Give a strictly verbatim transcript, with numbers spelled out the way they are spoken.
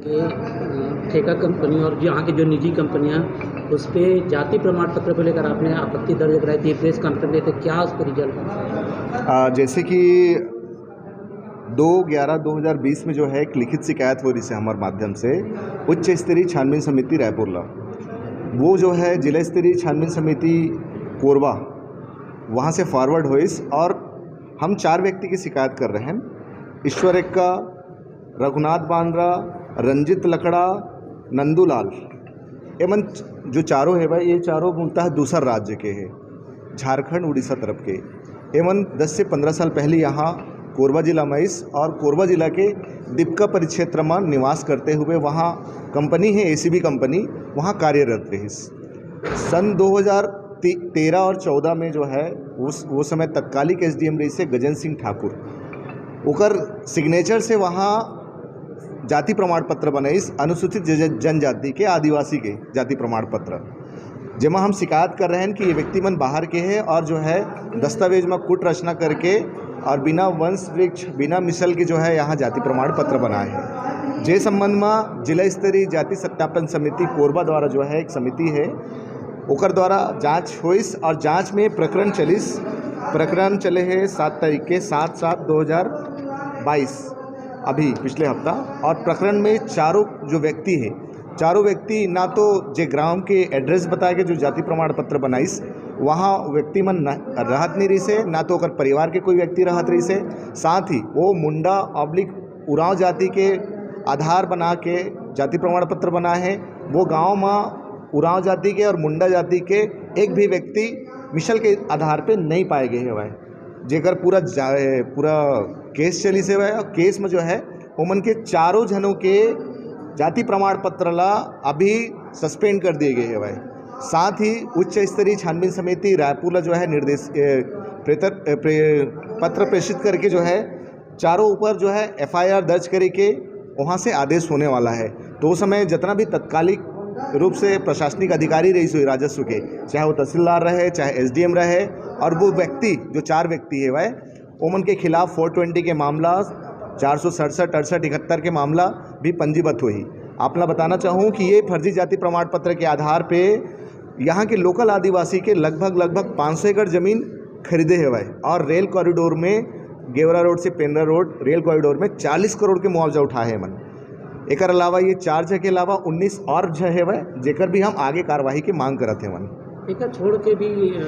ये, अ, ठेका कंपनी और जो यहाँ की जो निजी कंपनियाँ, उस पे जाति प्रमाण पत्र को लेकर आपने आपत्ति दर्ज कराई थी, प्रेस कॉन्फ्रेंस में, तो क्या उस पर रिजल्ट? आ, जैसे कि दो ग्यारह दो हज़ार बीस में जो है एक लिखित शिकायत हो रही है हमारे माध्यम से उच्च स्तरीय छानबीन समिति रायपुर ला। वो जो है जिला स्तरीय छानबीन समिति कोरबा, वहाँ से फॉरवर्ड होइस और हम चार व्यक्ति की शिकायत कर रहे हैं। ईश्वर एक्का, रघुनाथ बांद्रा, रंजित लकड़ा, नंदूलाल, एमन जो चारों है भाई, ये चारों मूलतः दूसर राज्य के हैं, झारखंड, उड़ीसा तरफ के। एमन दस से पन्द्रह साल पहले यहाँ कोरबा जिला में आइस और कोरबा जिला के दीपका परिक्षेत्र में निवास करते हुए वहाँ कंपनी है, एसीबी कंपनी, वहाँ कार्यरत रहिस। सन दो हज़ार तेरह और चौदह में जो है, उस, वो समय तत्कालिक एसडीएम रहिस हे गजेंद्र सिंह ठाकुर, ओकर सिग्नेचर से वहाँ जाति प्रमाण पत्र बनाइस अनुसूचित ज-, जनजाति के, आदिवासी के जाति प्रमाण पत्र, जेमा हम शिकायत कर रहे हैं कि ये व्यक्ति मन बाहर के हैं और जो है दस्तावेज में कूट रचना करके और बिना वंश वृक्ष, बिना मिसल के जो है यहाँ जाति प्रमाण पत्र बनाए हैं। जे संबंध में जिला स्तरीय जाति सत्यापन समिति कोरबा द्वारा जो है एक समिति है, ओकर द्वारा जांच होइस और जांच में प्रकरण चलिस। प्रकरण चले हैं सात तारीख के, सात सात दो हज़ार बाईस, अभी पिछले हफ्ता। और प्रकरण में चारों जो व्यक्ति है, चारों व्यक्ति ना तो जे ग्राम के एड्रेस बता के जो जाति प्रमाण पत्र बनाइस, वहाँ व्यक्ति मन न, रहत नहीं रहिस हे, ना तो ओकर परिवार के कोई व्यक्ति रहत रहिस हे। साथ ही वो मुंडा ऑब्लिक उरांव जाति के आधार बना के जाति प्रमाण पत्र बनाए हैं। वो गांव में उरांव जाति के और मुंडा जाति के एक भी व्यक्ति मिशल के आधार पे नहीं पाए गए हवय, जेकर पूरा जा-, पूरा केस चलिस हवय और केस में जो है ओमन के चारों झनों के जाति प्रमाण पत्र ला अभी सस्पेंड कर दिए गए हवय। साथ ही उच्च स्तरीय छानबीन समिति रायपुर ला जो है निर्देश, ए, प्रेतर-, ए, प्रे-, पत्र प्रेषित करके जो है चारों ऊपर जो है एफआईआर दर्ज करे के वहाँ से आदेश होने वाला है। तो उस समय जितना भी तत्कालिक रूप से प्रशासनिक अधिकारी रहिस होही राजस्व के, चाहे वो तहसीलदार रहे, चाहे एसडीएम रहे, और वो व्यक्ति, जो चार व्यक्ति है वह, ओमन के खिलाफ फोर ट्वेंटी के मामला, चार सौ सड़सठ, अड़सठ, इकहत्तर के मामला भी पंजीबद्ध होही। आप ला बताना चाहूँ कि ये फर्जी जाति प्रमाण पत्र के आधार पे यहाँ के लोकल आदिवासी के लगभग, लगभग पाँच सौ एकड़ जमीन खरीदे हवय और रेल कॉरिडोर में, गेवरा रोड से पेंड्रा रोड रेल कॉरिडोर में चालीस करोड़ के मुआवजा उठाए हे मन। एकर अलावा ये चार झ के अलावा उन्नीस और झ हवय, जेकर भी हम आगे कार्रवाई के मांग करत हेवन। एकर छोड़ के भी, अ,